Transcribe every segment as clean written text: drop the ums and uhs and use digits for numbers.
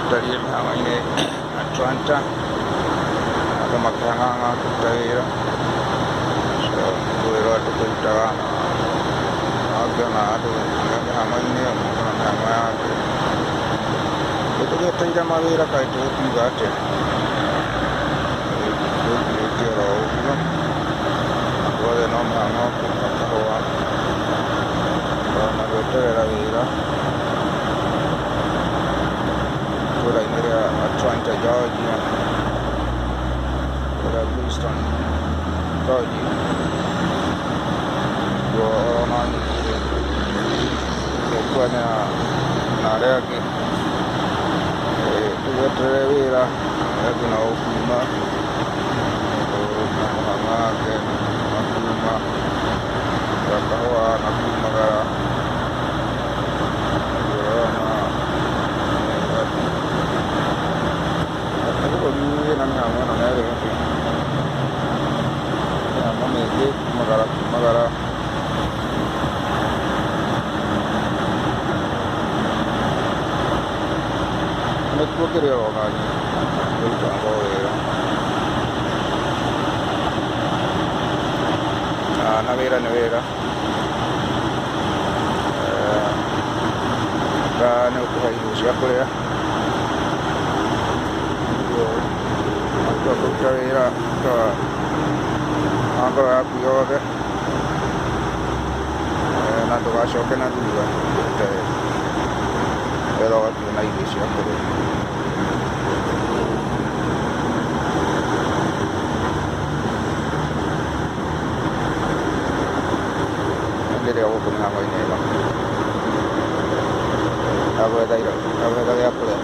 Gũtariĩ mĩhang'o-inĩ Atlanta, andũ makĩhang'aga kũruta wĩra, so nĩguo wĩra ũrĩa tũkĩrutaga na ũngĩona andũ me mĩhang'o-inĩ, o mũndũ na mĩhang'o yake. Nĩtũgĩetereire mawĩra kaĩ tũgũkiuga atĩa, tũkirĩte oro ũguo, andũ othe no mĩhang'o kũnyua kahũa ona gweterera wĩra itũra-inĩ rĩa Atlanta, Georgia, kũrĩa Houston, Georgia, nĩkuo ona nyingĩ gũkwanĩra na arĩa angĩ. Tũgĩeterere wĩra, arĩa angĩ nao kuma na mũhang'a wake na kuma kahũa na kumagara. Ũrona nĩ bũrũri wĩna mĩhang'o ĩno mĩagĩrĩru, mĩhang'o mĩingĩ kumagara kumagara. Nĩkuo kĩrĩa ũrona kĩrutaga wĩra na wĩra nĩ wĩra. Bata nĩ ũkũhe irio cia kũrĩa, ũguo watua kũruta wĩra ruta na ngoro yaku yothe na ndũgacoke na thutha ũrute wĩra nĩgetha ũgakĩona irio cia kũrĩa. Ndĩrĩ o gũkũ mĩhang'o-inĩ ĩno ya gwetha ya gwetha gĩa kũrĩa,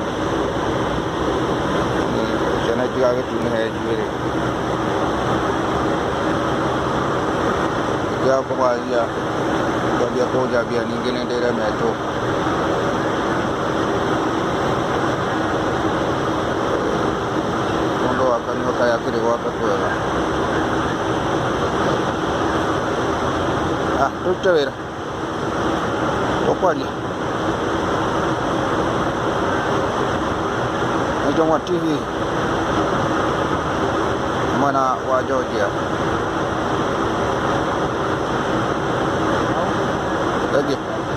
ciana itigagĩtunĩhe njuĩrĩ. Ingĩaga kũmaria kwambia kũnjambia ningĩ nĩ ndĩremetwo. Mũndũ wa kanua kaĩ akĩrĩ gwake kwega. Ah, tũrute wĩra. Tũkwaria. Nĩ Njũng'wa TV mwena wa Georgia. Thank you.